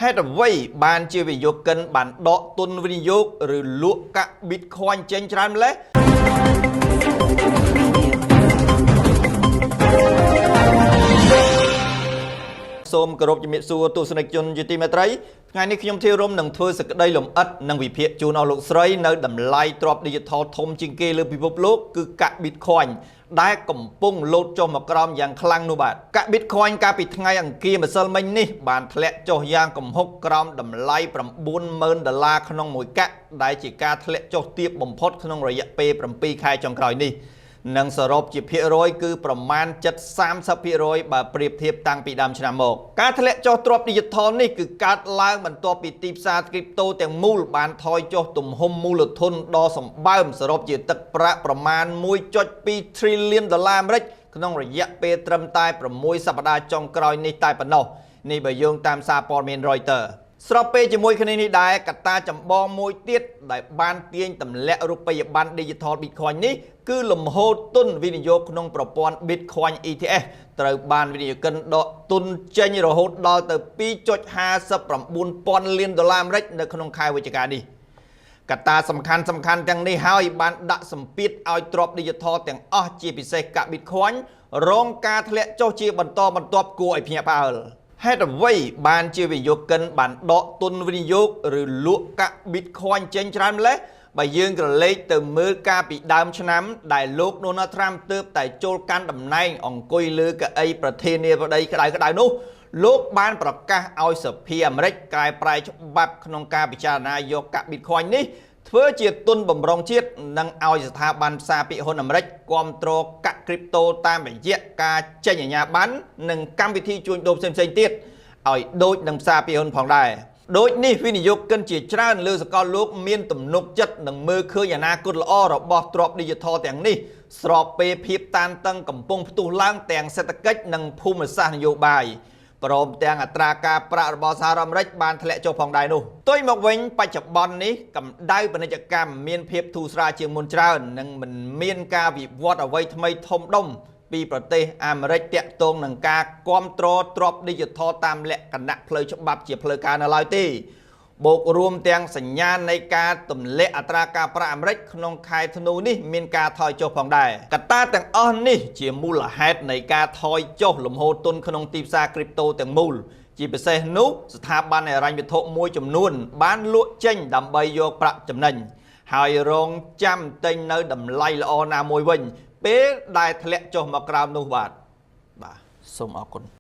ហេតុអ្វីបានជាវិនិយោគិនបានដកទុនវិនិយោគឬលក់កាក់ Bitcoin ចេញច្រើនម្ល៉េះ សូមគោរពជំរាបសួរទស្សនិកជនជាទីមេត្រីថ្ងៃនេះខ្ញុំធារំនឹងធ្វើសេចក្តីលម្អិតនិងវិភាគជូនអស់លោកស្រីនៅតម្លៃទ្រព្យ Digital ធំជាងគេលើពិភពលោកគឺកាក់ Bitcoin ដែលកំពុងលោតចុះមកក្រោមយ៉ាងខ្លាំងនោះបាទកាក់ Bitcoin កាលពីថ្ងៃអង្គារម្សិលមិញនេះបានធ្លាក់ចុះយ៉ាងគំហុកក្រោមតម្លៃ90000ដុល្លារក្នុងមួយកាក់ដែលជាការធ្លាក់ចុះទាបបំផុតក្នុងរយៈពេល7ខែចុងក្រោយនេះ និងសរុបជាភាគរយគឺប្រមាណជិត30%បើប្រៀបធៀបតាំងពីដើមឆ្នាំមកការធ្លាក់ចុះទ្រព្យ Digital នេះគឺកើតឡើងបន្ទាប់ពីទីផ្សារ Crypto ទាំងមូលបានថយចុះទំហំមូលធនដ៏សម្បើមសរុបជាទឹកប្រាក់ប្រមាណ1.2 trillion ដុល្លារអាមេរិកក្នុងរយៈពេលត្រឹមតែ6សប្តាហ៍ចុងក្រោយនេះតែប៉ុណ្ណោះនេះបើយោងតាមសារព័ត៌មាន Reuters ស្របពេលជាមួយគ្នានេះដែរកត្តាចម្បងមួយទៀតដែលបានទាញទម្លាក់រូបិយប័ណ្ណ Digital Bitcoin នេះគឺលំហូរទុនវិនិយោគក្នុងប្រព័ន្ធ Bitcoin ETF ត្រូវបានវិនិយោគិនដកទុនចេញរហូតដល់ទៅ2.59ពាន់លានដុល្លារអាមេរិកនៅក្នុងខែវិច្ឆិកានេះកត្តាសំខាន់សំខាន់ទាំងនេះហើយបានដាក់សម្ពាធឲ្យទ្រព្យ Digital ទាំងអស់ជាពិសេសកាក់ Bitcoin រងការធ្លាក់ចុះជាបន្តបន្ទាប់គួរឲ្យភ្ញាក់ផ្អើលហេតុអ្វីបានជាវិនិយោគិនបានដកទុនវិនិយោគឬលក់កាក់ Bitcoin ចេញច្រើនម្ល៉េះបើយើងក្រឡេកទៅមើលការពីដើមឆ្នាំដែលលោក Donald Trump ទើបតែចូលកាន់តំណែងអង្គុយលើកៅអីប្រធានាធិបតីក្តៅៗនោះលោកបានប្រកាសឲ្យសភាអាមេរិកកែប្រែច្បាប់ក្នុងការពិចារណាយកកាក់ Bitcoin នេះធ្វើជាទុនបំរុងជាតិនិងឲ្យស្ថាប័នផ្សារភាគហ៊ុនអាមេរិកគ្រប់គ្រងកាក់ Crypto តាមរយៈការចេញអាជ្ញាប័ណ្ណនិងកម្មវិធីជួញដូរផ្សេងៗទៀតឲ្យដូចនឹងផ្សារភាគហ៊ុនផងដែរដូចនេះវិនិយោគិនជាច្រើនលើសកលលោកមានទំនុកចិត្តនិងមើលឃើញអនាគតល្អរបស់ទ្រព្យ Digital ទាំងនេះស្របពេលភាពតានតឹងកំពុងផ្ទុះឡើងទាំងសេដ្ឋកិច្ចនិងភូមិសាស្ត្រនយោបាយព្រមទាំងអត្រាការប្រាក់របស់សហរដ្ឋអាមេរិកបានធ្លាក់ចុះផងដែរនោះផ្ទុយមកវិញបច្ចុប្បន្ននេះកម្ដៅពាណិជ្ជកម្មមានភាពធូរស្រាលជាងមុនច្រើននិងមិនមានការវិវត្តអ្វីថ្មីធំដុំពីប្រទេសអាមេរិកតាក់ទងនឹងការគ្រប់គ្រងទ្រព្យ Digital តាមលក្ខណៈផ្លូវច្បាប់ជាផ្លូវការនៅឡើយទេបូករួមទាំងសញ្ញាណនៃការទម្លាក់អត្រាការប្រាក់អាមេរិកក្នុងខែធ្នូនេះមានការថយចុះផងដែរកត្តាទាំងអស់នេះជាមូលហេតុនៃការថយចុះលំហូរទុនក្នុងទីផ្សារ Crypto ទាំងមូលជាពិសេសនោះស្ថាប័នហិរញ្ញវត្ថុមួយចំនួនបានលក់ចេញដើម្បីយកប្រាក់ចំណេញហើយរងចាំទិញនៅតម្លៃល្អណាមួយវិញ ពេលដែលធ្លាក់ចុះមកក្រោមនោះបាទបាទសូមអរគុណ។